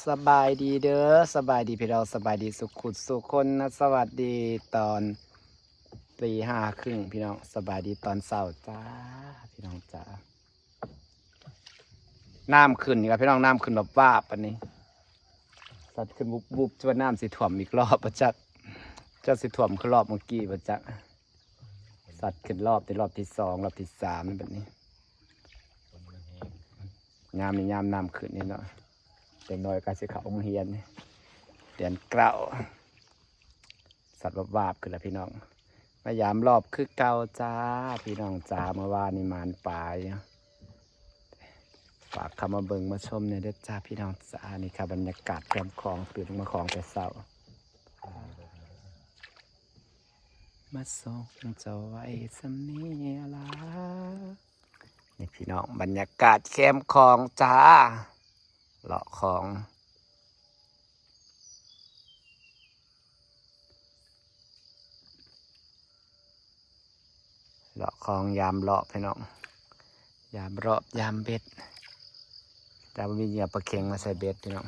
ສະບາຍດີເດີ ສະບາຍດີພີ່ນ້ອງ ສະບາຍດີສູ່ຄົນສູ່ຄົນນະ ສະຫວັດດີຕອນຕີຫ້າເຄິ່ງພີ່ນ້ອງ ສະບາຍດີຕອນເຊົ້າຈ້າ ພີ່ນ້ອງຈ້າ. ນ້ຳຂຶ້ນອີກແລ້ວພີ່ນ້ອງ ນ້ຳຂຶ້ນວາບໆ ບາດນີ້ ຊັດຂຶ້ນວຸບໆ ຈະວ່ານ້ຳຊິຖ້ວມອີກລອບບໍ່ຈັກ ຈັກຊິຖ້ວມຄືລອບເມື່ອກີ້ບໍ່ຈັກ. ຊັດຂຶ້ນລອບທີ່ ລອບທີສອງ ລອບທີສາມແບບນີ້. ຍາມນີ້ຍາມນ້ຳຂຶ້ນນີ້ເນາະ ເດັກນ້ອຍກໍຊິເຂົ້າໂຮງຮຽນ ເດືອນເກົ້າ ຊັດວາບໆ ຂຶ້ນແລ້ວພີ່ນ້ອງ. ມາຢາມລອບຄືເກົ່າຈ້າ ພີ່ນ້ອງຈ້າ ເມື່ອວານນີ້ໝານປາຢູ່ ຝາກເຂົ້າມາເບິ່ງມາຊົມແດ່ເດີຈ້າ ພີ່ນ້ອງຈ້າ. ນີ້ຄ່ະ ບັນຍາກາດແຄມຂອງ ຕື່ນມາຂອງແຕ່ເຊົ້າ ມາສົ່ງເຈົ້າໄວ້ສ່ຳນີ້ລະ. ນີ້ພີ່ນ້ອງ ບັນຍາກາດແຄມຂອງຈ້າ ເລາະຂອງ ເລາະຂອງຍາມລອບພີ່ນ້ອງ ຍາມລອບຍາມເບັດ ແຕ່ບໍ່ມີເຫຍື່ອປາເຄັງມາໃສ່ເບັດພີ່ນ້ອງ.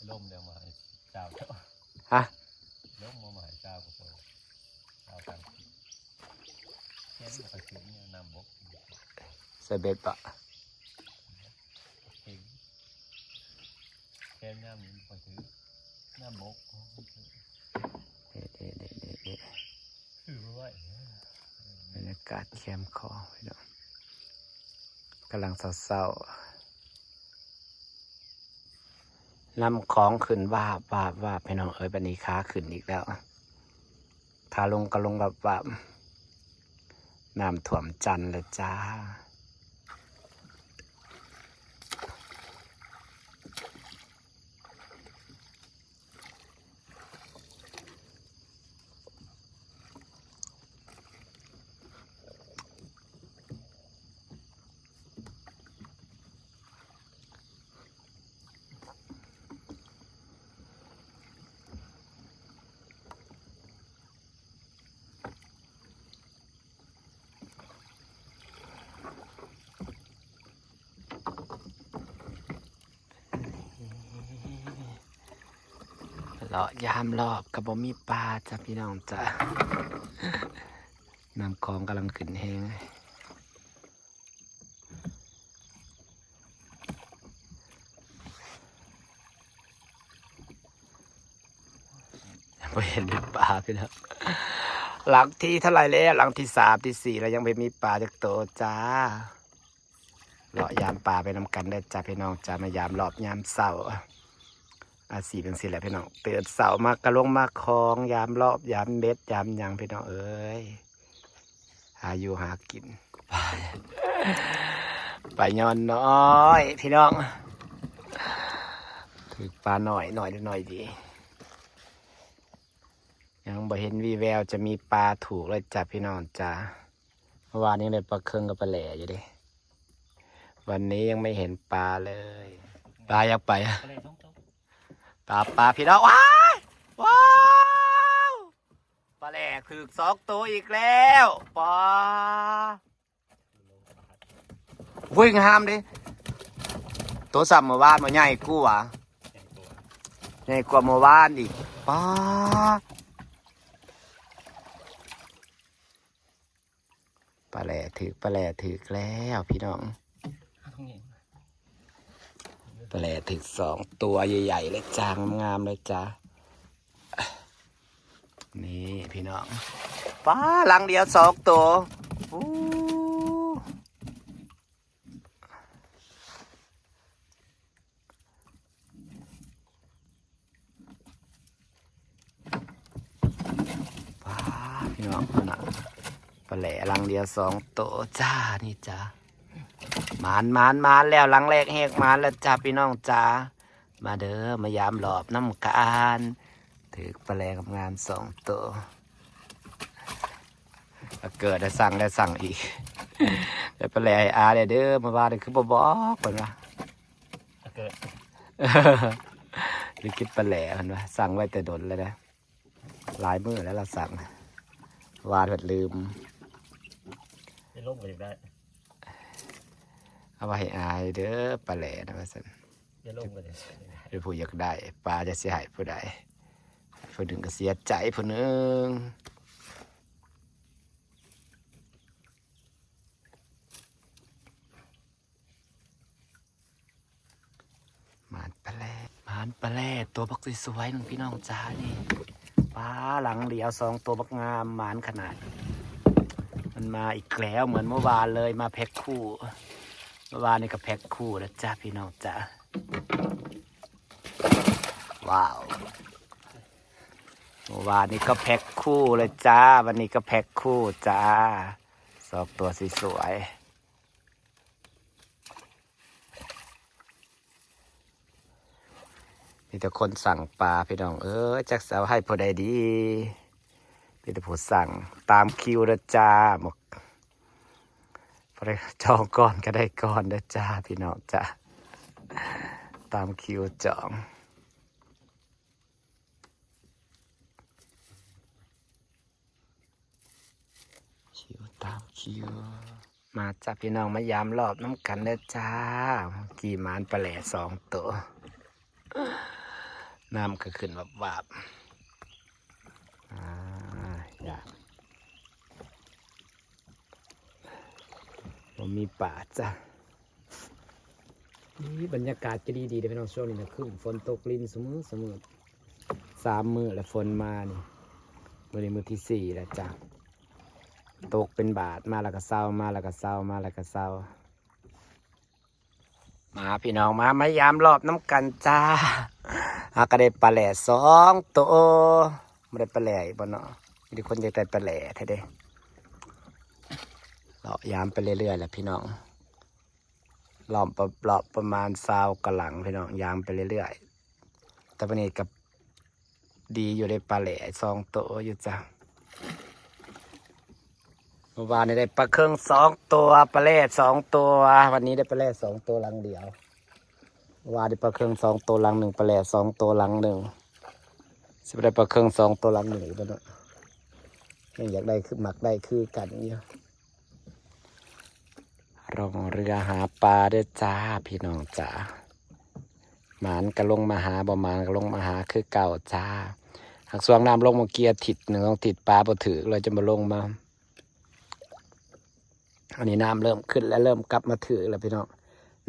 ລົມແລ້ວມາໃຫ້ເຈົ້າ ຮະ ລົມມາໃຫ້ເຈົ້າກໍພໍ ເຈົ້າກັນ ແຄ່ນີ້ກໍຄືນີ້ນ້ຳບົກ ໃສ່ເບັດປະ ເຄັງ ແຄ່ນ້ຳນີ້ບໍ່ຄ່ອຍຖື ນ້ຳບົກ ເດ ເດ ເດ ເດ ຄືບໍ່ໄຫວ. ບັນຍາກາດແຄມຂອງພີ່ນ້ອງ ກຳລັງເຊົ້າໆ ນ້ຳຂອງຂຶ້ນວາບວາບວາບ ພີ່ນ້ອງເອີຍ. ບັດນີ້ຂາຂຶ້ນອີກແລ້ວ ຂາລົງກໍລົງວາບວາບ ນ້ຳຖ້ວມຈັນແລ້ວຈ້າ. ເລາະຍາມລອບກໍບໍ່ມີປາຈ້າ ພີ່ນ້ອງຈ້າ ນ້ຳຂອງກຳລັງຂຶ້ນແຮງ. ບໍ່ເຫັນມີປາພີ່ນ້ອງ ຫຼັງທີເທົ່າໃດແລ້ວ ຫຼັງທີສາມທີສີ່ແລ້ວ ຍັງບໍ່ເຫັນມີປາຈັກໂຕຈ້າ. ເລາະຍາມປາໄປນຳກັນເດີຈ້າ ພີ່ນ້ອງຈ້າ ມາຢາມລອບຍາມເຊົ້າ ອາຊີບຈັ່ງຊີ້ແຫຼະພີ່ນ້ອງ ຕື່ນເຊົ້າມາກະລົງມາຂອງ ຢາມລອບ ຢາມເບັດ ຢາມຫຍັງ ພີ່ນ້ອງເອີຍ ຫາຢູ່ຫາກິນ ປາຍ້ອນນ້ອຍ ພີ່ນ້ອງ ຖືກປານ້ອຍ ນ້ອຍ ນ້ອຍດີ ຍັງບໍ່ເຫັນວີ່ແວວຈະມີປາຖືກເລີຍຈ້າ ພີ່ນ້ອງຈ້າ. ເມື່ອວານຍັງໄດ້ປາເຄິງກັບປາແຫຼຢູ່ເດ້ ວັນນີ້ຍັງໄມ່ເຫັນປາເລີຍ ປາຢາກໄປ ປາແຫຼສອງໂຕ ປາ ປາ ພີ່ນ້ອງ ວ້າຍ ວ້າວ ປາແຫຼຖືກສອງໂຕອີກແລ້ວ ປາ ໂອ້ຍ ງາມເດ້ ໂຕສ່ຳເມື່ອວານ ບໍ່ໃຫຍ່ກວ່າ ໃຫຍ່ກວ່າເມື່ອວານອີກ ປາ ປາແຫຼຖືກ ປາແຫຼຖືກແລ້ວພີ່ນ້ອງ ປາແຫຼຖືກສອງໂຕໃຫຍ່ໆເລີຍຈ້າ ງາມໆເລີຍຈ້າ ນີ້ພີ່ນ້ອງ ປາ ຫຼັງດຽວສອງໂຕ ໂອ້ ປາ ພີ່ນ້ອງ ພຸ້ນນະ ປາແຫຼຫຼັງດຽວສອງໂຕຈ້າ ນີ້ຈ້າ ໝານ ໝານ ໝານແລ້ວ ຫຼັງແລກແຮກໝານແລ້ວຈ້າ ພີ່ນ້ອງຈ້າ ມາເດີ ມາຢາມລອບນຳກັນ ຖືກປາແຫຼງາມໆສອງໂຕ ເກີດແລ້ວສັ່ງແລ້ວສັ່ງອີກ ໄດ້ປາແຫຼໃຫ້ອາແດ່ເດີ ເມື່ອວານນີ້ຄືບໍ່ບອກ ເພິ່ນວ່າ ເກີດ ໄດ້ກິນປາແຫຼ ເພິ່ນວ່າ ສັ່ງໄວ້ແຕ່ດົນແລ້ວນະ ຫຼາຍມື້ແລ້ວລາວສັ່ງ ວານເພິ່ນລືມ ໄດ້ລົງກໍຢາກໄດ້ ເອົາໄວ້ໃຫ້ອາເດີ ປາແຫຼນະ ວ່າຊັ້ນ. ຈະລົງໄປເລີຍ ເປັນຜູ້ຢາກໄດ້ປາຈະຊິໃຫ້ຜູ້ໃດ ຜູ້ໜຶ່ງກໍເສຍໃຈຜູ້ໜຶ່ງ. ໝານປາແຫຼ ໝານປາແຫຼຕົວບັກສວຍໆ ໜຶ່ງ ພີ່ນ້ອງຈ້າ ນີ້ ປາຫຼັງດຽວສອງຕົວບັກງາມ ໝານຂະໜາດ. ມັນມາອີກແລ້ວ ເໝືອນເມື່ອວານເລີຍ ມາແພັກຄູ່ ເມື່ອວານນີ້ກໍແພັກຄູ່ແລ້ວຈ້າ ພີ່ນ້ອງຈ້າ. ວ້າວ ເມື່ອວານນີ້ກໍແພັກຄູ່ເລີຍຈ້າ ວັນນີ້ກໍແພັກຄູ່ຈ້າ ສອງຕົວສວຍໆ. ມີແຕ່ຄົນສັ່ງປາ ພີ່ນ້ອງເອີຍ ຈັກຊິເອົາໃຫ້ຜູ້ໃດດີ ມີແຕ່ຜູ້ສັ່ງ ຕາມຄິວເດີ້ຈ້າ ໝົກ ຜູ້ໃດຈອງກ່ອນກໍໄດ້ກ່ອນເດີ້ຈ້າ ພີ່ນ້ອງຈ້າ ຕາມຄິວຈອງ. ຄິວຕາມຄິວ ມາຈ້າ ພີ່ນ້ອງ ມາຢາມລອບນຳກັນເດີ້ຈ້າ. ກີ້ໝານປາແຫຼສອງໂຕ ນ້ຳກໍຂຶ້ນວາບໆ ອ່າ ຢາກ ບໍ່ມີປາຈ້າ. ນີ້ບັນຍາກາດກໍດີໆ ເດ້ພີ່ນ້ອງ ຊ່ວງນີ້ນະ ຄຶ້ມຝົນຕົກລິນສະເໝີໆ ສາມມື້ແລ້ວຝົນມານີ້ ມື້ນີ້ມື້ທີສີ່ແລ້ວຈ້າ ຕົກເປັນບາດ ມາແລ້ວກໍເຊົາ ມາແລ້ວກໍເຊົາ ມາແລ້ວກໍເຊົາ. ມາພີ່ນ້ອງ ມາ ມາຢາມລອບນຳກັນຈ້າ. ຫາກໍໄດ້ປາແຫຼສອງໂຕ ບໍ່ໄດ້ປາແຫຼອີກບໍ່ເນາະ ມີແຕ່ຄົນຢາກໄດ້ປາແຫຼແທ້ເດ້. ເລາະຢາມໄປເລື້ອຍໆ ແຫຼະພີ່ນ້ອງ ລອບປະ ລອບປະມານຊາວກວ່າຫຼັງພີ່ນ້ອງ ຢາມໄປເລື້ອຍໆ. ແຕ່ມື້ນີ້ກໍດີຢູ່ ໄດ້ປາແຫຼສອງໂຕຢູ່ຈ້າ. ເມື່ອວານນີ້ໄດ້ປາເຄິງສອງຕົວ ປາແຫຼສອງຕົວ ວັນນີ້ໄດ້ປາແຫຼສອງໂຕຫຼັງດຽວ. ເມື່ອວານໄດ້ປາເຄິງສອງໂຕຫຼັງໜຶ່ງ ປາແຫຼສອງໂຕຫຼັງໜຶ່ງ ຊິບໍ່ໄດ້ປາເຄິງສອງໂຕຫຼັງໜຶ່ງອີກບໍ່ເນາະ ຍັງຢາກໄດ້ຄື ມັກໄດ້ຄືກັນຢູ່. ລ່ອງເຮືອຫາປາເດີ້ຈ້າ ພີ່ນ້ອງຈ້າ. ໝານກໍລົງມາຫາ ບໍ່ໝານກໍລົງມາຫາຄືເກົ່າຈ້າ. ຫາກຊ່ວງນ້ຳລົງເມື່ອກີ້ອາທິດໜຶ່ງສອງອາທິດ ປາບໍ່ຖືກເລີຍ ຈະມາລົງມາ. ອັນນີ້ນ້ຳເລີ່ມຂຶ້ນແລ້ວ ເລີ່ມກັບມາຖືກແລ້ວພີ່ນ້ອງ.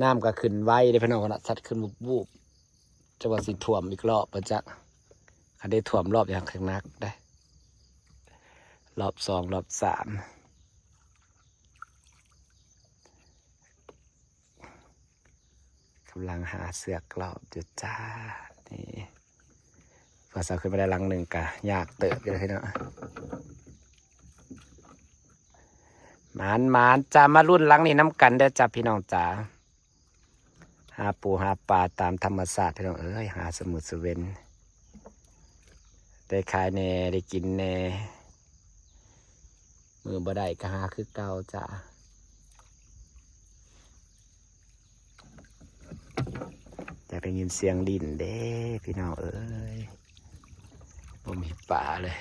ນ້ຳກໍຂຶ້ນໄວເດ້ພີ່ນ້ອງ ຂະໜາດສັດຂຶ້ນວູບໆ. ຈະວ່າຊິຖ້ວມອີກລອບບໍ່ຈັກ. ຄັນໄດ້ຖ້ວມລອບນີ້ຄັກໜັກເດ້ ລອບສອງ ລອບສາມ. ກຳລັງຫາເຊືອກລອບຢູ່ຈ້າ. ນີ້ ກວ່າຊິເອົາຂຶ້ນມາໄດ້ຫຼັງໜຶ່ງກະຍາກເຕີບຢູ່ເດ້ພີ່ນ້ອງ. ໝານໆ ຈ້າ ມາລຸ້ນຫຼັງນີ້ນຳກັນເດີ້ຈ້າ ພີ່ນ້ອງຈ້າ. ຫາປູຫາປາຕາມທຳມະຊາດ ພີ່ນ້ອງເອີຍ ຫາສະໝຸດສະເວັນ ໄດ້ຂາຍແດ່ ໄດ້ກິນແດ່. ມື້ບໍ່ໄດ້ກໍຫາຄືເກົ່າຈ້າ. ຢາກໄດ້ຍິນສຽງດິ້ນເດ້ພີ່ນ້ອງເອີຍ ບໍ່ມີປາເລີຍ.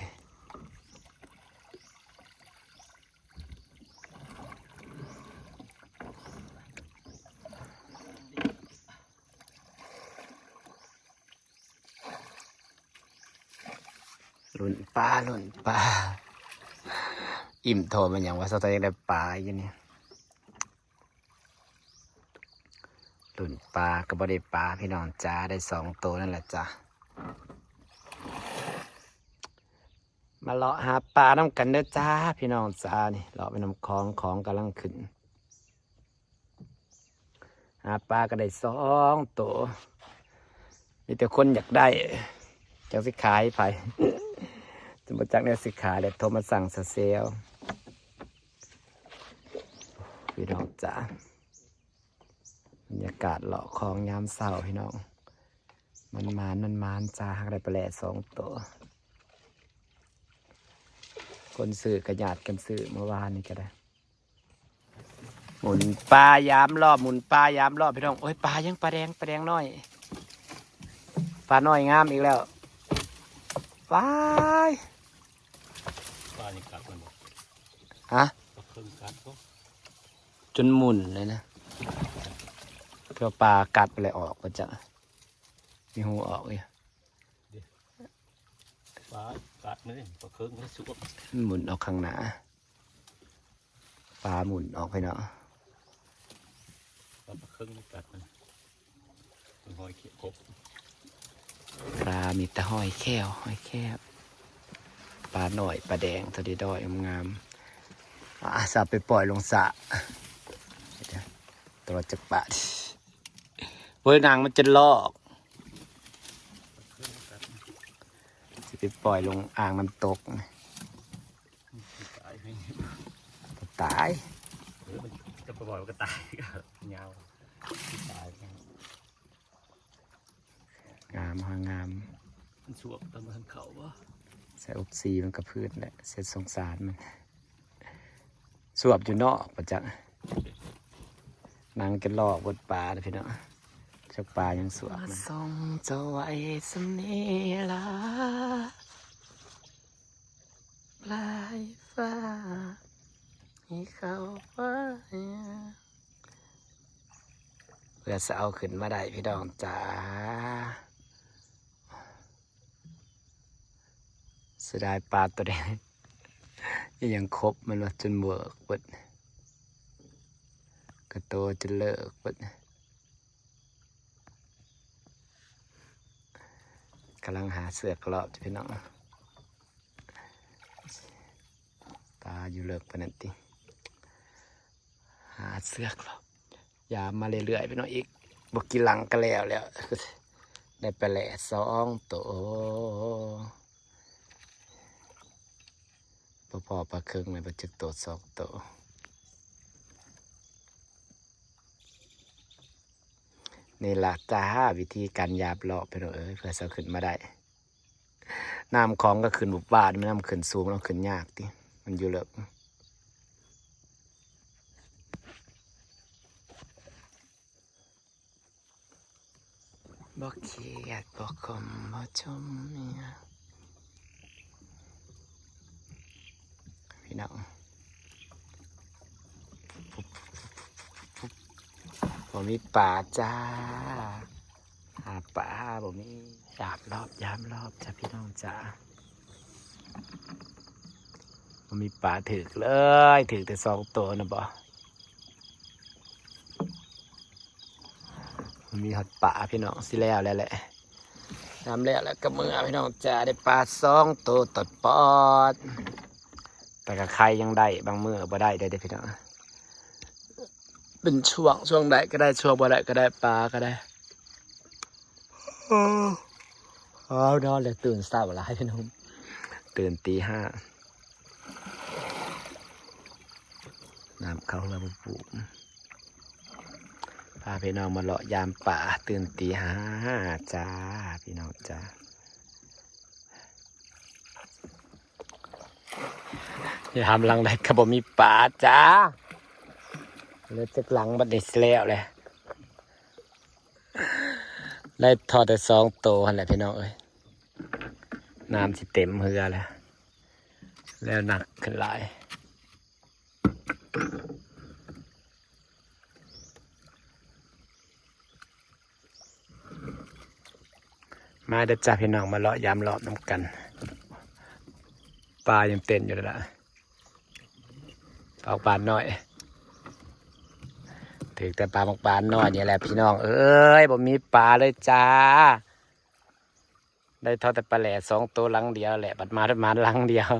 ລຸ້ນປາ ລຸ້ນປາ ອີ່ມທ້ອງແມ່ນຫຍັງວະ ສົງໄສຢາກໄດ້ປາຢູ່ນີ້. ລຸ້ນປາກໍບໍ່ໄດ້ປາ ພີ່ນ້ອງຈ້າ ໄດ້ສອງໂຕນັ້ນແຫຼະຈ້າ. ມາເລາະຫາປານຳກັນເດີ້ຈ້າ ພີ່ນ້ອງຈ້າ. ນີ້ເລາະໄປນຳຂອງ ຂອງກຳລັງຂຶ້ນ. ຫາປາກໍໄດ້ສອງໂຕ ມີແຕ່ຄົນຢາກໄດ້ ຈັກຊິຂາຍໃຜ ຈະບໍ່ຈັກແນວຊິຂາຍແລ້ວ ໂທມາສັ່ງຊະແຊວ ພີ່ນ້ອງຈ້າ. ບັນຍາກາດເລາະຂອງຍາມເຊົ້າ ພີ່ນ້ອງ ມັນໝານ ມັນໝານຈ້າ. ຫາກໄດ້ປາແຫຼສອງໂຕ ຄົນຊື້ກໍຍາດກັນຊື້ ເມື່ອວານນີ້ກໍໄດ້. ໝູນປາຢາມລອບ ໝູນປາຢາມລອບ ພີ່ນ້ອງ. ໂອ້ຍ ປາຍັງ ປາແດງ ປາແດງນ້ອຍ ປານ້ອຍງາມອີກແລ້ວ. ວ້າຍ ປານີ້ກັດມັນບໍ່? ຮະ? ປາເຄິ່ງກັດບໍ່? ຈົນໝຸ່ນເລີຍນະ. ເພື່ອປາກັດໄປແລ້ວອອກ ເພິ່ນຈະມີຮູອອກຢູ່. ປາກັດນີ້ ປາເຄິງມັນສວບ ມັນໝຸນອອກຂ້າງໜ້າ. ປາໝຸນອອກ ພີ່ນ້ອງ. ປາເຄິງມັນກັດມັນ ມັນຫອຍເຂ- ຄົບ. ປາມີແຕ່ຫອຍແຂ້ວ ຫອຍແຂ້ວ. ປານ້ອຍ ປາແດງ ຕົວນ້ອຍໆ ງາມໆ. ອາ ສາໄປປ່ອຍລົງສະ ຕົວຈັກບາດ. ໂອ້ຍ ນາງມັນຈະລອກ ຊິໄປປ່ອຍລົງອ່າງນ້ຳຕົກ. ຕາຍ ຕາຍ. ເອີ ມັນຈະໄປປ່ອຍມັນກໍຕາຍ ຍາວ ຕາຍ. ງາມ ງາມ. ມັນສວບຕອນມັນເຂົ້າບໍ່? ໃສ່ອົກຊີມັນກໍພື້ນແຫຼະ ເສັດສົງສານມັນ. ສວບຢູ່ນອກປະຈັກ ນັ່ງຈົນລອກເບິດປາເດ້ພີ່ນ້ອງ. ຈັກປາຍັງສວບ ມາ ນະ ສົ່ງເຈົ້າໄວ້ສ່ຳນີ້ລະ ປາຍຟ້າໃຫ້ເຂົ້າໄປ ເພື່ອຊິເອົາຂຶ້ນມາໄດ້ພີ່ນ້ອງຈ້າ. ເສຍດາຍປາໂຕນີ້ ຍັງຄົບມັນວ່າ ຈົນເວີກເບິດ ກະໂຕຈົນເລີກເບິດ. ກຳລັງຫາເຊືອກລອບຢູ່ພີ່ນ້ອງ. ປາຢູ່ເລິກປານນັ້ນຕິ. ຫາເຊືອກລອບ ຍາມມາເລື້ອຍໆ ພີ່ນ້ອງ. ອີກບໍ່ກີ່ຫຼັງກໍແລ້ວແລ້ວ ໄດ້ປາແຫຼສອງໂຕ. ບໍ່ພໍ້ປາເຄິງເລີຍ ບໍ່ຈັກໂຕ ສອງໂຕ. ນີ້ລະຈ້າ ວິທີການຢາມລອບ ພີ່ນ້ອງເອີຍ ເພື່ອຊິເອົາຂຶ້ນມາໄດ້. ນ້ຳຂອງກໍຂຶ້ນບຸບວາດ ແມ່ນນ້ຳຂຶ້ນສູງ ນ້ຳຂຶ້ນຍາກຕິ ມັນຢູ່ເລິກ. ບໍ່ຄຽດ ບໍ່ຂົມ ບໍ່ຈົ່ມອີ່ຫຍັງ ພີ່ນ້ອງ. ບໍ່ມີປາຈ້າ ຫາປາບໍ່ມີ. ຢາມລອບ ຢາມລອບຈ້າ ພີ່ນ້ອງຈ້າ. ບໍ່ມີປາຖືກເລີຍ ຖືກແຕ່ສອງໂຕນະບໍ. ບໍ່ມີຮອດປາພີ່ນ້ອງ ຊິແລ້ວແລ້ວແຫຼະ. ຍາມແລ້ວແລ້ວກໍເມືອພີ່ນ້ອງຈ້າ ໄດ້ປາສອງໂຕຕອດປອດ. ແຕ່ກໍໄຄຍັງໄດ້ ບາງມື້ກໍບໍ່ໄດ້ເດ້ພີ່ນ້ອງ. ເປັນຊ່ວງ ຊ່ວງໃດກໍໄດ້ ຊ່ວງບໍ່ໄດ້ກໍໄດ້ ປາກໍໄດ້. ເອີ ເອົານອນແລ້ວ ຕື່ນເຊົ້າຫຼາຍພີ່ນ້ອງ ຕື່ນຕີຫ້າ ນ້ຳເຂົ້າເຮືອບໍ່ປູກ. ພາພີ່ນ້ອງມາເລາະຢາມປາ ຕື່ນຕີຫ້າຈ້າ ພີ່ນ້ອງຈ້າ. ຍາມຫຼັງໃດກໍບໍ່ມີປາຈ້າ ເຫຼືອຈັກຫຼັງບັດນີ້ຊິແລ້ວແຫຼະ. ໄດ້ເທົ່າແຕ່ສອງໂຕຫັ້ນແຫຼະພີ່ນ້ອງເອີຍ. ນ້ຳຊິເຕັມເຮືອແລ້ວ ແລ້ວໜັກຂຶ້ນຫຼາຍ. ມາເດີຈ້າພີ່ນ້ອງ ມາເລາະຢາມລອບນຳກັນ. ປາຍັງເຕັ້ນຢູ່ເດ້ລະ ປາບັກບານນ້ອຍ ຖືກແຕ່ປາບັກບານນ້ອຍນີ້ແຫຼະພີ່ນ້ອງເອີຍ ບໍ່ມີປາເລີຍຈ້າ. ໄດ້ເທົ່າແຕ່ປາແຫຼສອງໂຕຫຼັງດຽວແຫຼະ ບັດມາ ມາຫຼັງດຽວ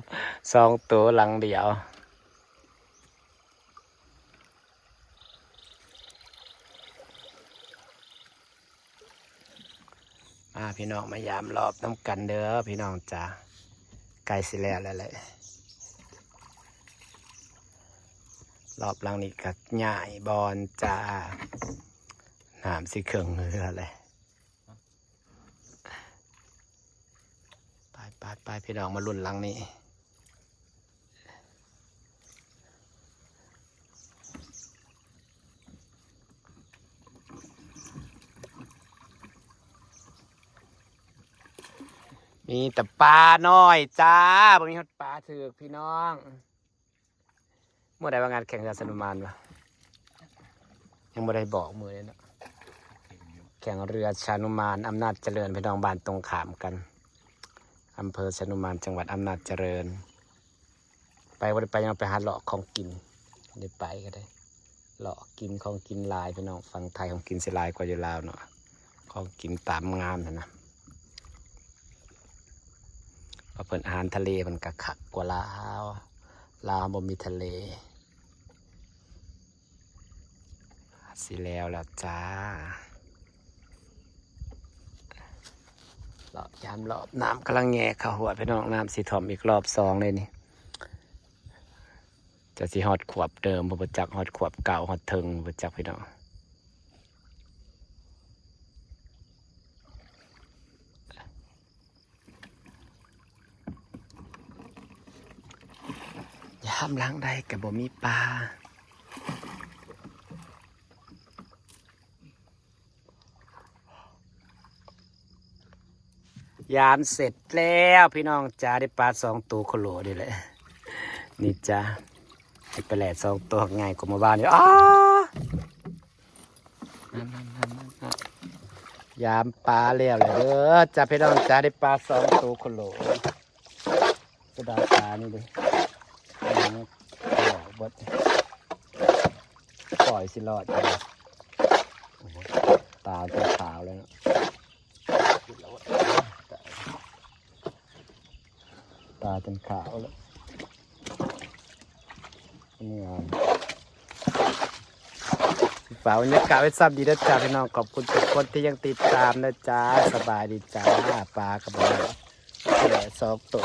ສອງໂຕຫຼັງດຽວ. ມາພີ່ນ້ອງ ມາຢາມລອບນຳກັນເດີພີ່ນ້ອງຈ້າ ໃກ້ຊິແລ້ວແລ້ວແຫຼະ. ລອບຫຼັງນີ້ກໍຍ້າຍບ່ອນຈ້າ ນ້ຳຊິເຄິ່ງເຮືອແລ້ວ. ໄປໆໆ ພີ່ນ້ອງ ມາລຸ້ນຫຼັງນີ້. ມີແຕ່ປານ້ອຍຈ້າ ບໍ່ມີຮອດປາຖືກພີ່ນ້ອງ. ມື້ໃດວ່າງານແຂ່ງເຮືອສະນຸມານວະ? ຍັງບໍ່ໄດ້ບອກມື້ເດ້ເນາະ. ແກ່ງເຮືອຊານຸມານ ອຳນາດຈະເລີນ ພີ່ນ້ອງ ບ້ານຕົງຂ້າມກັນ ອຳເພີຊານຸມານ ຈັງຫວັດອຳນາດຈະເລີນ. ໄປບໍ່ໄດ້ໄປຫຍັງ ໄປຫາເລາະຂອງກິນ ໄດ້ໄປກໍໄດ້ເລາະກິນ ຂອງກິນຫຼາຍ ພີ່ນ້ອງ. ຝັ່ງໄທຂອງກິນຊິຫຼາຍກວ່າຢູ່ລາວເນາະ ຂອງກິນຕາມງານຫັ້ນນະ. ເພິ່ນອາຫານທະເລເພິ່ນກໍຄັກກວ່າລາວ ລາວບໍ່ມີທະເລ. ຊິແລ້ວແລ້ວຈ້າ ເລາະຍາມລອບ ນ້ຳກຳລັງແຍ່ເຂົ້າຫ້ວຍ ພີ່ນ້ອງ. ນ້ຳຊິຖ້ວມອີກລອບສອງເດ້ນີ້ ຈະຊິຮອດຂວບເດີມບໍ່ຈັກ ຮອດຂວບເກົ່າ ຮອດເທິງບໍ່ຈັກ ພີ່ນ້ອງ. ຍາມຫຼັງໃດກໍບໍ່ມີປາ. ຍາມເສັດແລ້ວ ພີ່ນ້ອງຈ້າ ໄດ້ປາສອງໂຕໂຄໂລນີ້ແຫຼະ ນີ້ຈ້າ. ໄດ້ປາແຫຼດສອງໂຕ ໃຫຍ່ກວ່າມື້ວານນີ້. ອ້າ ນັ້ນໆໆໆ ຍາມປາແລ້ວແຫຼະເດີຈ້າ ພີ່ນ້ອງຈ້າ ໄດ້ປາສອງໂຕໂຄໂລ. ສະດາປານີ້ເດ້ ອອກເບິດ ປ່ອຍຊິລອດຢູ່. ໂອ້ໂຫ ຕາຈົນຂາວແລ້ວເນາະ ຕາຈົນຂາວແລ້ວ. ນີ້ ຝາກບັນຍາກາດໄວ້ສ່ຳນີ້ເດີຈ້າ ພີ່ນ້ອງ. ຂອບຄຸນທຸກຄົນທີ່ຍັງຕິດຕາມນະຈ້າ. ສະບາຍດີຈ້າ. ປາກໍບໍ່ໄດ້ ແຕ່ສອງໂຕ.